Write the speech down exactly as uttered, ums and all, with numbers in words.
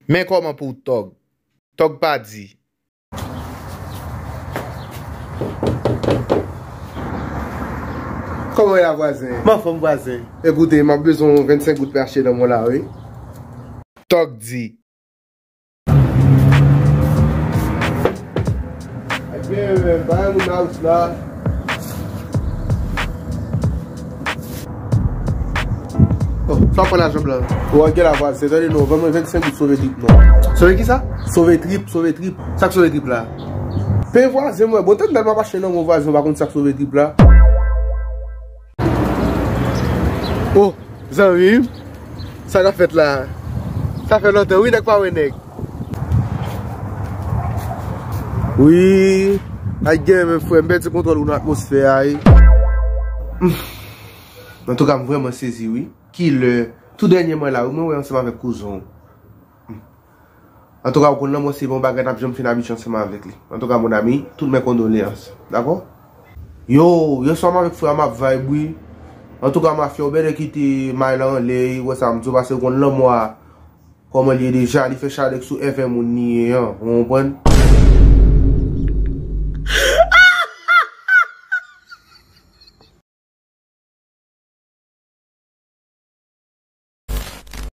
Men kòman pou w tòg? Tòg pa di. Kòman w ye la, vwazen? M anfòm, vwazen. Ekoute, m ap bezwen yon vennsenk goud pou achte lanmò la, wi. Tòg di. Ebyen, men, bagay moun nan ous la. Oh, sa w pran lajan blan? Ou wè gen la, vwazen, tande non, ban mwen vennsenk goud sove trip non. Sove kisa? Sove trip, sove trip. Sa k sove trip la? Peye vwazen mwen, bon, tande m ap achte lanmò vwazen, ou pa konn sa k sove trip la? Oh, zanmi m, sa k ap fèt la? Sa fè lontan, wi, nèg pa wè nèg. Wi, ay gen men frè, m pèdi kontwòl ou nan atmosfè a, wi. Antouka, m vrèman sezi, wi. Kilè, tou dènyèman la, wi, mwen wè ansanm avèk kouzen w. Antouka, ou konn lanmò se pa yon bagay n ap janm fin abitye ansanm avèk li. Antouka, mon ami, tout mes condoléances. Dakò? Yo, yèswa m avèk frè m ap vibe, wi. Antouka, mafya, ou bèlè kite may la anlè, wè sa m di w, paske ou konn lanmò a kòman l ye deja, li fè chalè k sou èvè moun li ye an, ou konprann?